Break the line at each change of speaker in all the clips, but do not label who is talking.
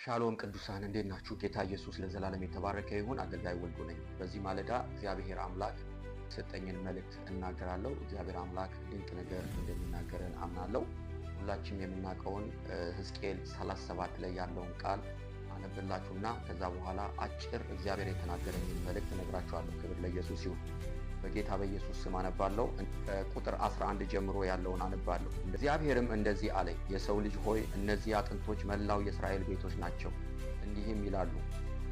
ሻሎም ቅዱሳን፣ እንዴት ናችሁ? ጌታ ኢየሱስ ለዘላለም የተባረከ ይሁን። አገልጋይ ወልዶ ነኝ። በዚህ ማለዳ እግዚአብሔር አምላክ የሰጠኝን መልእክት እናገራለሁ። እግዚአብሔር አምላክ ድንቅ ነገር እንደሚናገረን አምናለሁ። ሁላችንም የምናውቀውን ሕዝቅኤል 37 ላይ ያለውን ቃል አነብላችሁና ከዛ በኋላ አጭር እግዚአብሔር የተናገረኝን መልእክት እነግራችኋለሁ። ክብር ለኢየሱስ ይሁን። በጌታ በኢየሱስ ስም አነባለሁ። ቁጥር 11 ጀምሮ ያለውን አነባለሁ። እግዚአብሔርም እንደዚህ አለኝ፣ የሰው ልጅ ሆይ፣ እነዚህ አጥንቶች መላው የእስራኤል ቤቶች ናቸው። እንዲህም ይላሉ፣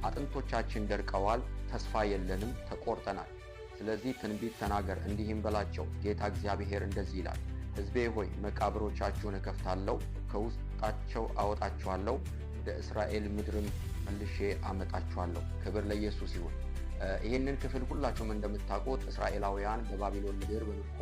አጥንቶቻችን ደርቀዋል፣ ተስፋ የለንም፣ ተቆርጠናል። ስለዚህ ትንቢት ተናገር፣ እንዲህም በላቸው፣ ጌታ እግዚአብሔር እንደዚህ ይላል፣ ሕዝቤ ሆይ፣ መቃብሮቻችሁን እከፍታለሁ፣ ከውስጣቸው አወጣችኋለሁ፣ ወደ እስራኤል ምድርም መልሼ አመጣችኋለሁ። ክብር ለኢየሱስ ይሁን። ይህንን ክፍል ሁላችሁም እንደምታውቁት እስራኤላውያን በባቢሎን ምድር በምርኮ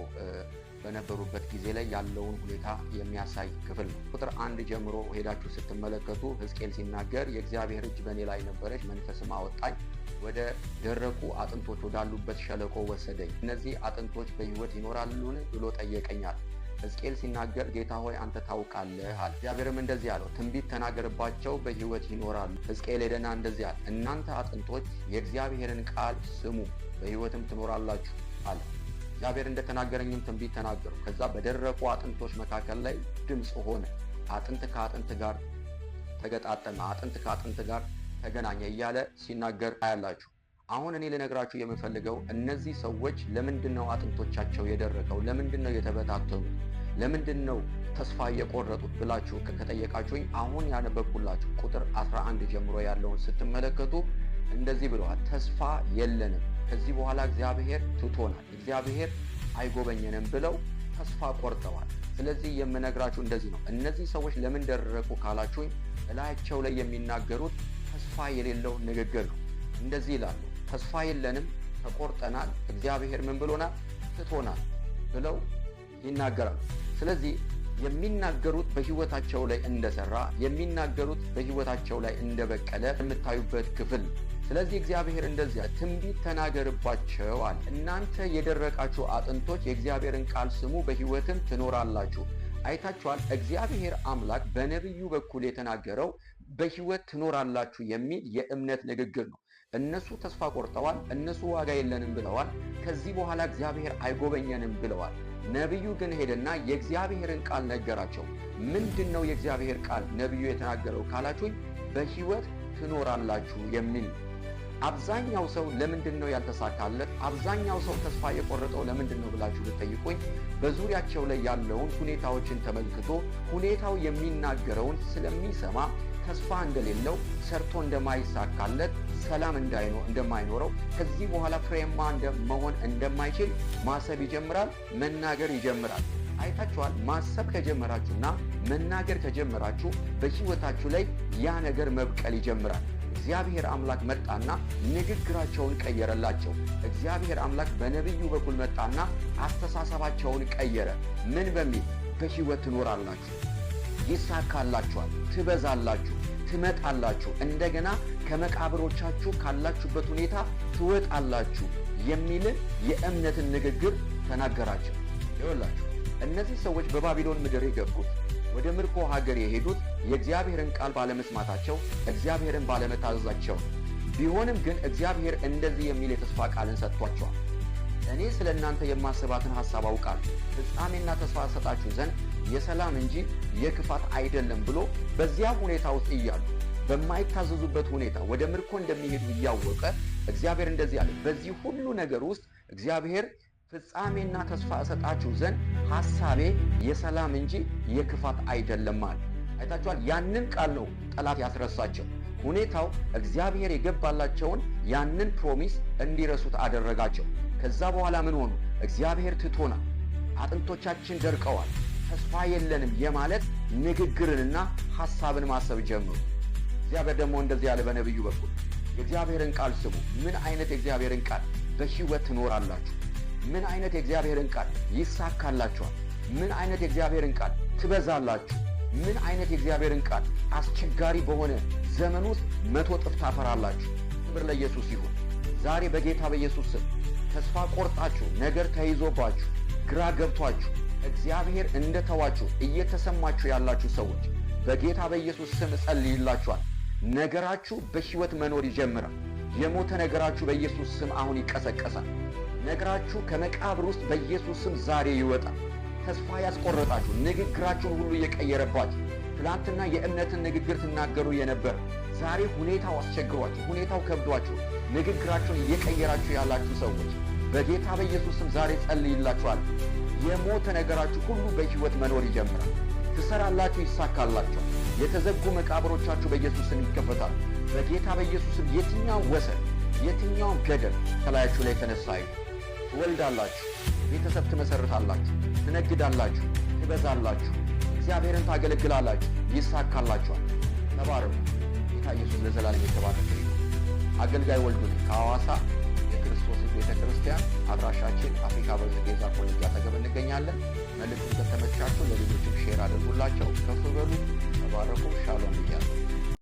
በነበሩበት ጊዜ ላይ ያለውን ሁኔታ የሚያሳይ ክፍል ነው። ቁጥር 1 ጀምሮ ሄዳችሁ ስትመለከቱ ሕዝቅኤል ሲናገር የእግዚአብሔር እጅ በእኔ ላይ ነበረች፣ መንፈስም አወጣኝ፣ ወደ ደረቁ አጥንቶች ወዳሉበት ሸለቆ ወሰደኝ። እነዚህ አጥንቶች በሕይወት ይኖራሉን ብሎ ጠየቀኛል። ሕዝቅኤል ሲናገር ጌታ ሆይ፣ አንተ ታውቃለህ አለ። እግዚአብሔርም እንደዚህ አለው፣ ትንቢት ተናገርባቸው፣ በሕይወት ይኖራሉ። ሕዝቅኤል ሄደና እንደዚህ አለ፣ እናንተ አጥንቶች የእግዚአብሔርን ቃል ስሙ፣ በሕይወትም ትኖራላችሁ አለ። እግዚአብሔር እንደተናገረኝም ትንቢት ተናገሩ። ከዛ በደረቁ አጥንቶች መካከል ላይ ድምፅ ሆነ። አጥንት ከአጥንት ጋር ተገጣጠመ፣ አጥንት ከአጥንት ጋር ተገናኘ እያለ ሲናገር አያላችሁ። አሁን እኔ ልነግራችሁ የምፈልገው እነዚህ ሰዎች ለምንድን ነው አጥንቶቻቸው የደረቀው? ለምንድን ነው የተበታተኑት? ለምንድን ነው ተስፋ የቆረጡት ብላችሁ ከጠየቃችሁኝ አሁን ያነበብኩላችሁ ቁጥር 11 ጀምሮ ያለውን ስትመለከቱ እንደዚህ ብለዋል። ተስፋ የለንም፣ ከዚህ በኋላ እግዚአብሔር ትቶናል፣ እግዚአብሔር አይጎበኘንም ብለው ተስፋ ቆርጠዋል። ስለዚህ የምነግራችሁ እንደዚህ ነው። እነዚህ ሰዎች ለምን ደረቁ ካላችሁኝ እላያቸው ላይ የሚናገሩት ተስፋ የሌለው ንግግር ነው። እንደዚህ ይላሉ፣ ተስፋ የለንም፣ ተቆርጠናል፣ እግዚአብሔር ምን ብሎናል? ትቶናል ብለው ይናገራሉ። ስለዚህ የሚናገሩት በሕይወታቸው ላይ እንደሰራ፣ የሚናገሩት በሕይወታቸው ላይ እንደበቀለ የምታዩበት ክፍል። ስለዚህ እግዚአብሔር እንደዚያ ትንቢት ተናገርባቸው አለ። እናንተ የደረቃችሁ አጥንቶች የእግዚአብሔርን ቃል ስሙ፣ በሕይወትም ትኖራላችሁ። አይታችኋል። እግዚአብሔር አምላክ በነቢዩ በኩል የተናገረው በሕይወት ትኖራላችሁ የሚል የእምነት ንግግር ነው። እነሱ ተስፋ ቆርጠዋል። እነሱ ዋጋ የለንም ብለዋል። ከዚህ በኋላ እግዚአብሔር አይጎበኘንም ብለዋል። ነቢዩ ግን ሄደና የእግዚአብሔርን ቃል ነገራቸው። ምንድን ነው የእግዚአብሔር ቃል ነቢዩ የተናገረው ካላችሁኝ በሕይወት ትኖራላችሁ የሚል። አብዛኛው ሰው ለምንድን ነው ያልተሳካለት? አብዛኛው ሰው ተስፋ የቆረጠው ለምንድን ነው ብላችሁ ብትጠይቁኝ በዙሪያቸው ላይ ያለውን ሁኔታዎችን ተመልክቶ ሁኔታው የሚናገረውን ስለሚሰማ ተስፋ እንደሌለው፣ ሰርቶ እንደማይሳካለት፣ ሰላም እንደማይኖረው፣ ከዚህ በኋላ ፍሬያማ መሆን እንደማይችል ማሰብ ይጀምራል፣ መናገር ይጀምራል። አይታችኋል። ማሰብ ከጀመራችሁና መናገር ከጀመራችሁ በሕይወታችሁ ላይ ያ ነገር መብቀል ይጀምራል። እግዚአብሔር አምላክ መጣና ንግግራቸውን ቀየረላቸው። እግዚአብሔር አምላክ በነቢዩ በኩል መጣና አስተሳሰባቸውን ቀየረ። ምን በሚል? በሕይወት ትኖራላችሁ፣ ይሳካላችኋል፣ ትበዛላችሁ፣ ትመጣላችሁ፣ እንደገና ከመቃብሮቻችሁ ካላችሁበት ሁኔታ ትወጣላችሁ የሚልን የእምነትን ንግግር ተናገራቸው። ይኸውላችሁ፣ እነዚህ ሰዎች በባቢሎን ምድር የገቡት፣ ወደ ምርኮ ሀገር የሄዱት የእግዚአብሔርን ቃል ባለመስማታቸው፣ እግዚአብሔርን ባለመታዘዛቸው። ቢሆንም ግን እግዚአብሔር እንደዚህ የሚል የተስፋ ቃልን ሰጥቷቸዋል። እኔ ስለ እናንተ የማስባትን ሐሳብ አውቃለሁ፣ ፍጻሜና ተስፋ እሰጣችሁ ዘንድ የሰላም እንጂ የክፋት አይደለም ብሎ በዚያ ሁኔታ ውስጥ እያሉ፣ በማይታዘዙበት ሁኔታ ወደ ምርኮ እንደሚሄዱ እያወቀ እግዚአብሔር እንደዚህ አለ። በዚህ ሁሉ ነገር ውስጥ እግዚአብሔር ፍጻሜና ተስፋ እሰጣችሁ ዘንድ ሐሳቤ የሰላም እንጂ የክፋት አይደለም አለ። አይታችኋል። ያንን ቃል ነው ጠላት ያስረሳቸው። ሁኔታው እግዚአብሔር የገባላቸውን ያንን promise እንዲረሱት አደረጋቸው። ከዛ በኋላ ምን ሆኑ? እግዚአብሔር ትቶናል፣ አጥንቶቻችን ደርቀዋል፣ ተስፋ የለንም የማለት ንግግርንና ሐሳብን ማሰብ ጀመሩ። እግዚአብሔር ደግሞ እንደዚህ ያለ በነቢዩ በኩል የእግዚአብሔርን ቃል ስሙ። ምን አይነት የእግዚአብሔርን ቃል? በሕይወት ትኖራላችሁ። ምን አይነት የእግዚአብሔርን ቃል? ይሳካላችኋል። ምን አይነት የእግዚአብሔርን ቃል? ትበዛላችሁ። ምን አይነት የእግዚአብሔርን ቃል? አስቸጋሪ በሆነ ዘመን ውስጥ 100 እጥፍ ታፈራላችሁ። ክብር ለኢየሱስ ይሁን። ዛሬ በጌታ በኢየሱስ ስም ተስፋ ቆርጣችሁ፣ ነገር ተይዞባችሁ፣ ግራ ገብቷችሁ፣ እግዚአብሔር እንደተዋችሁ እየተሰማችሁ ያላችሁ ሰዎች በጌታ በኢየሱስ ስም እጸልይላችኋል። ነገራችሁ በሕይወት መኖር ይጀምራል። የሞተ ነገራችሁ በኢየሱስ ስም አሁን ይቀሰቀሳል። ነገራችሁ ከመቃብር ውስጥ በኢየሱስ ስም ዛሬ ይወጣል። ተስፋ ያስቆረጣችሁ፣ ንግግራችሁን ሁሉ እየቀየረባችሁ፣ ትናንትና የእምነትን ንግግር ትናገሩ የነበር ዛሬ ሁኔታው አስቸግሯችሁ፣ ሁኔታው ከብዷችሁ ንግግራችሁን እየቀየራችሁ ያላችሁ ሰዎች በጌታ በኢየሱስ ስም ዛሬ ጸልይላችኋል። የሞተ ነገራችሁ ሁሉ በሕይወት መኖር ይጀምራል። ትሰራላችሁ፣ ይሳካላችኋል። የተዘጉ መቃብሮቻችሁ በኢየሱስ ስም ይከፈታሉ። በጌታ በኢየሱስ ስም የትኛውም ወሰን፣ የትኛውም ገደብ ከላያችሁ ላይ የተነሳ ይሁን። ትወልዳላችሁ፣ ቤተሰብ ትመሰርታላችሁ፣ ትነግዳላችሁ፣ ትበዛላችሁ፣ እግዚአብሔርን ታገለግላላችሁ፣ ይሳካላችኋል። ተባረኩ። ጌታ ኢየሱስ ለዘላለም የተባረከ ይሁን። አገልጋይ ወልዱ ነኝ ከሐዋሳ የክርስቶስ ቤተ ክርስቲያን። አድራሻችን አፍሪካ ህብረት ቤዛ ኮሌጅ አጠገብ እንገኛለን። መልእክቱ ከተመቻችሁ ለሌሎችም share አድርጉላቸው። ከፍ በሉ፣ ተባረኩ። ሻሎም ብያለሁ።